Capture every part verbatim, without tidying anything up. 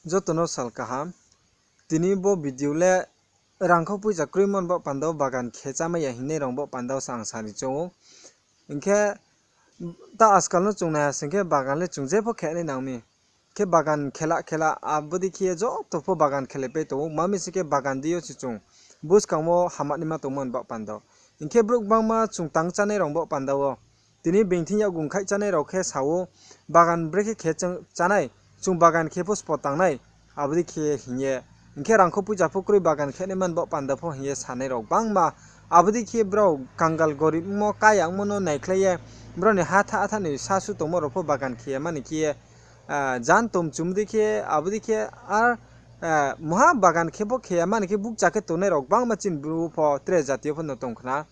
Joto no sal kaham. Tini bo video le rangkhou poicha kroimo ni baoh panda wo bagan khe chámai ya hingnai rao ni baoh panda wo se ang sari choung ou. Hing khe ta ajkal no chung nai ha sing khe bagan le chung jepho khe nai nang mi. Khe bagan khela khela, abo dei khe ye joto pho bagan khelai pai tong ou. Ma mi sing khe bagan dei yo se chung buskang wo hamya naima tongmo ni baoh panda wo. Hing khe brouh gbangma chung tang chánai rao ni baoh panda wo. Tini being thing yakgu khaih chánai rao khe sa ou, bagan brekhe khe chánai, chung bagan khe pho sbo tangnai, abo dei khe hing ye. Hing khe rangkhou poicha pho kroi bagan khe naima ni baoh panda pho hing ye sanai rao gbangma. Abo dei khe brao kangal gorib ongmo, kaya ongmo no naikhlai ye, brao ni ha tha, ha tha ni sa su tongmo rao pho bagan khe ya mani khe ye, jan tom chum dei khe, abo dei khe ar, mungha bagan khe pho khe ya mani khe bukcha khe tongnai rao gbangma chini Bru pho tre jati yo pho no tong khna.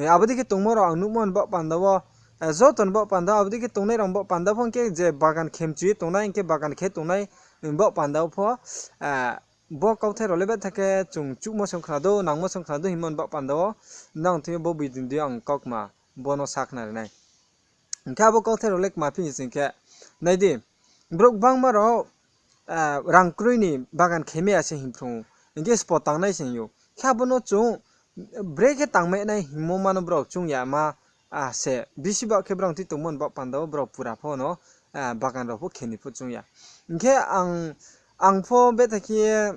Abo dei khe tongmo rao ang nuhmo ni baoh panda wo, joto ni baoh panda wo, abo dei khe tongnai rao ni baoh panda pho hing khe je bagan khe mchu ye tongnai, hing khe bagan khe tongnai ni baoh panda wo pho, bo kauthai rao le betha khe chung chuhmo song khna dou, nangmo song khna dou hingmo ni baoh panda wo, nang thing yo bo video dei ang kaukma bo no sa khna ri nai. Hing khe abo kauthai rao le kma phi sing khe, nai di, brouh gbangma rao rang kroi ni bagan khe mai ya se hing phrung ou, hing khe sbo tangnai se hing ou. Khe abo no chung brekhe tangmai nai hingmo ma no brao choung ya ma, se bisi baoh khe brao tui tongmo ni baoh panda wo brao pura pho no bagan rao pho khe ni pho choung ya. Hing khe ang pho betha khe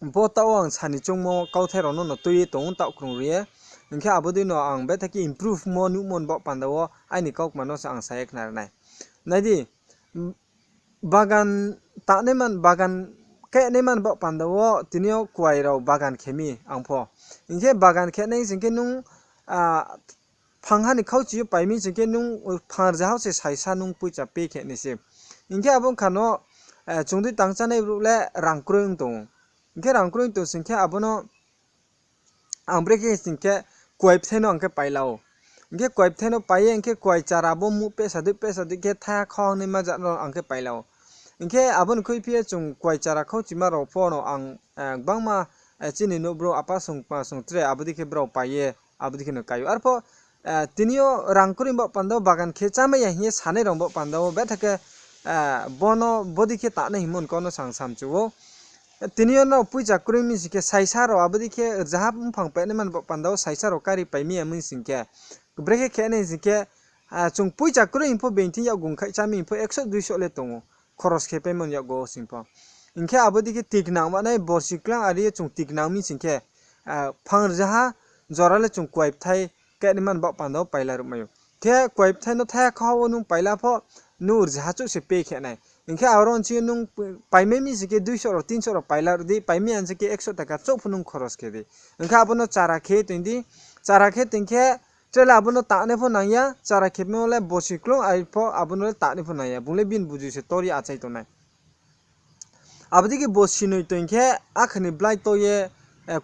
bo taoh wo ang sani choungmo kauthai rao no no tui ye tong ou taoh krung ri ye. Hing khe abo dei no ang betha khe improve mo nuhmo ni baoh panda wo aini kaukma no se ang sa ye khna ri nai. Nai di, bagan tangnaima, bagan khe naima ni baoh panda wo tini yo kuai rao bagan khe mi ang pho. Hing khe bagan khe nai sing khe nung phangha ni khauchi yo pai mi sing khe nung phang rzaha wo se saisa nung poicha pay khe nai se. Hing khe abo ongkha no, chung dei tang chánai brouh le rang kroi ong tong ou. Hing khe rang kroi ong tong sing khe abo no ang brekhe sing khe kuai bthai no ang khe pai la ou. Hing khe kuai bthai no pai ye, hing khe kuai chara bo muh pehsa dei pehsa dei khe thaiha khau hangnaima jat no ang khe pai la ou. Hing khe abo ni khuiphi ye chung kuai chara khauchima rao pho no ang gbangma chini nouh brouh apa song kma song tre abo dei khe brao pai ye, abo dei khe no kai ou. Arpho tini yo rang kroi ni baoh panda wo bagan khe chámai ya hing ye sanai rao ni baoh panda wo betha khe bo no bo dei khe tangnai hingmo ni kau no sang samchu ou. Tini yo no poicha kroi mi sing khe saisa rao abo dei khe rzaha mphang pehnaima ni baoh panda wo saisa rao kari pai mi ya mi sing khe, brekhe khe nai sing khe, chung poicha kroi hing pho being thing yakgu khaih chá mi hing pho ekso duiso le tong ou, khoros khe paimo ni yakgu wo sing pho. Hing khe abo dei khe tiknang manai borsi klang ari ye chung tiknang mi sing khe, phang rzaha jora le chung kuai bthai khe naima ni baoh panda wo paila ruhmai ou. Khe kuai bthai no thaiha khau wo nung paila pho, nung rzaha chouh se pay khe nai. Hing khe aro nching yo nung paimai mi sing khe duiso rao, tinso rao paila ruh di, paimai ya sing khe ekso taka chouh pho nung khoros khe di. Hing khe abo no chara khe toing di, chara khe toing khe tre le abo no tangnai pho nang ya, chara khemo le borsi klung ari pho abo no le tangnai pho nang ya, bung le bini buju se tor ye achai tongnai. Abo dei khe borsi noi toing khe akha ni blái to ye,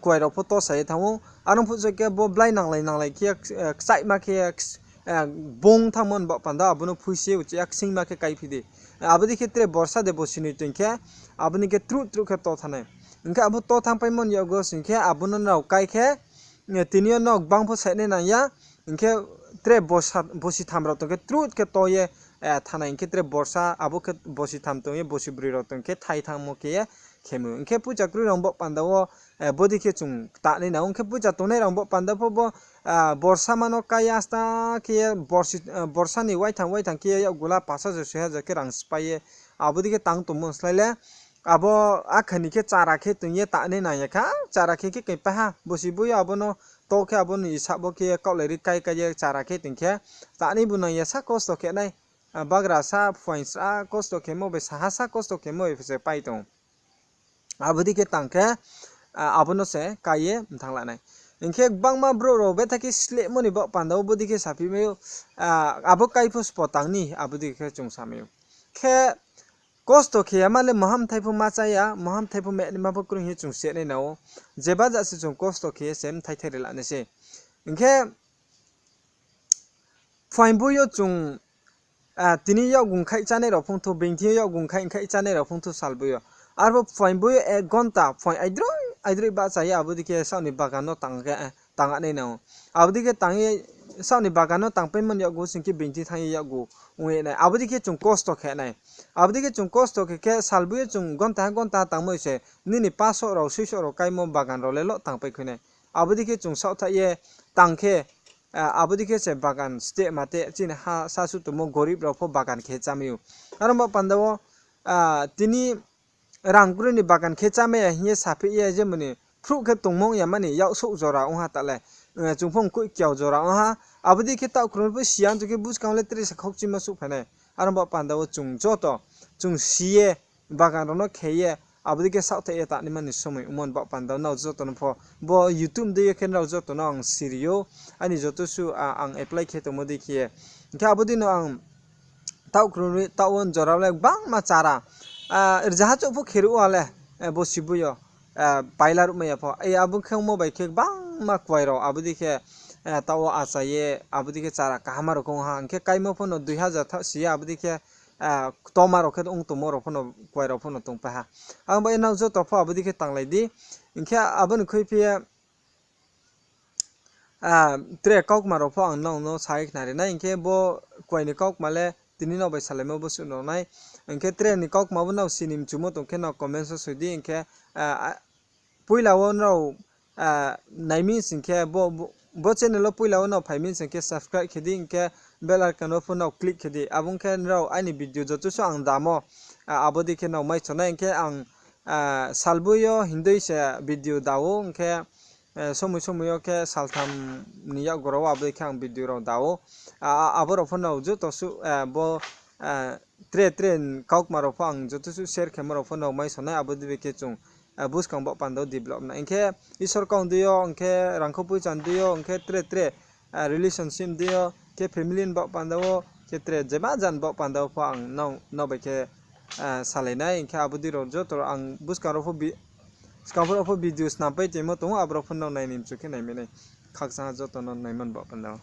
kuai rao pho tosa ye thanng ou. Aro phuh se khe bo blái nanglai nanglai khe, kchaihma khe, bung thanngmo ni baoh panda abo no phuisi ye uchih ya ksingma khe kaiphi di. Abo dei khe tre borsa de borsi noi toing khe, abo ni khe truh truh khe to thanng nai. Hing khe abo to thanngpaimo ni yakgu sing khe abo no nrao kai khe, tini yo no gbang pho sainai nang ya, hing khe tre borsi tham rao tong khe truh khe to ye, thanng nai, hing khe tre borsa, abo khe borsi tham tong ye borsi broi rao tong khe thai thanngmo khe ye khemo. Hing khe poicha kroi rao ni baoh panda wo, bo dei khe chung tangnai nang ou. Hing khe poicha tongnai rao ni baoh panda pho bo, borsa ma no kai ye asta khe ye, borsa ni waithang waithang khe ye yakgu la pash hajar soi hajar khe rang sphái ye, abo dei khe tang tongmo slái le, abo akha ni khe chara khe toing ye tangnai nang ya kha, chara khe khe kaipaha, borsi boi yo abo no to khe abo ni isab wo khe kaohlai ri kai kai ye chara khe toing khe, tangnai bu nang ya sa kosto khe nai, bagra sa phuaing sra kosto khemo bai saha sa kosto khemo bai se pai tong. Abo dei khe tang khe, abo no se kai ye mthang la nai. Hing khe gbangma brouh rao betha khe slehmo ni baoh panda wo bo dei khe saphi mai ou, abo kai pho sbo tang ni, abo dei khe chung sa mai ou. Khe kosto khe ya ma le maha mthai pho ma chá ya, maha mthai pho ma naima pho kroi hing ye chung se nai nang ou. Jeba ja se chung kosto khe ye se mthai thai ri la nai se. Hing khe phuaing boi yo chung, tini yakgu khaih chánai rao phungthou, being thing yo yakgu khaih chánai rao phungthou sal boi yo. Arpho phuaing boi yo ek gonta phuaing aidroih aidroih bahcha ye abo dei khe saoh ni bagan no tang khe, tang nai nang ou. Abo dei khe tang ye saoh ni bagan no tangpaimo ni yakgu sing khe being thing thanng ye yakgu ong ye nai. Abo dei khe chung kosto khe nai. Abo dei khe chung kosto khe khe salboi ye chung gonta ha gonta ha tangmo se nini pasoh rao, soisoh rao kaimo bagan rao le lo tangpai khui nai. Abo dei khe chung saohthaih ye tang khe, abo dei khe se bagan steh ma te chini ha sasuh tongmo gorib rao pho bagan khe chámai ou. Aro ba panda wo, tini rang kroi ni bagan khe chámai ya hing ye sapheih ye jemoni phruh khe tongmo ong ya mani yaksouh jora ong ha ta le, chung pho mkoih kiao jora ong ha. Abo dei khe taoh khrung pho si ya, ong khe buskang le tre se khaukchimo souhphai nai. Aro ba panda wo chung joto, chung si ye, bagan rao no khe ye, abo dei khe saohthaih ye tangnaima ni somoi ongmo ni baoh panda wo nrao joto no pho, bo YouTube dei yo khe nrao joto no ang siri ou, aini joto suh ang apply khe tongmo dei khe ye. Hing khe abo dei no ang taoh khrung ni taoh wo jora le gbangma chara, rzaha chouh pho khe ruh wa le, bo siboi yo, paila ruhmai ya pho. Abo khe ongmo bai khe gbangma kuai rao abo dei khe, taoh wo achai ye, abo dei khe chara kaham rao khe ong ha. Hing khe kaimo pho no dui hajar thaoh si ya, abo dei khe, ktoma rao khe ong tongmo rao pho no, kuai rao pho no tongpai ha. Ang bai nrao joto pho abo dei khe tanglai di. Hing khe abo ni khuiphi ye, tre kaukma rao pho ang nrao no sa ye khnari nai, hing khe bo kuai ni kaukma le tini nrao bai salaimo bo suh no nai. Hing khe tre ni kaukma bo nrao sini mchumo tong khe nrao comment wo soi di, hing khe, poila wo nrao, nai mi sing khe, bo channel wo poila wo nrao phai mi sing khe subscribe khe di, hing khe bell icon wo pho nrao click khe di. Abo ong khe nrao aini video joto suh ang damo, abo dei khe nrao mai so nai, hing khe ang, salboi yo hindoi se video da ou, hing khe, somoi somoi yo khe saltham ni yakgora wo abo dei khe ang video rao da ou. Abo rao pho nrao joto suh, bo, tre tre kaukma rao pho ang joto suh share khemo rao pho nrao mai so nai, abo dei bai khe chung, buskang baoh panda wo develop nai. Hing khe Isor kau dei yo, hing khe rangkho poicha dei yo, hing khe tre tre, relationship dei yo, khe family ni baoh panda wo, khe tre jema jan baoh panda wo pho ang nrao bai khe, salai nai. Hing khe abo dei rao joto ang buskang rao pho, skang pho rao pho video snampai tongmo tong ou, abo rao pho nrao nai ni mchu khe nai mi nai. Khakchang ha joto no naimo ni baoh panda wo.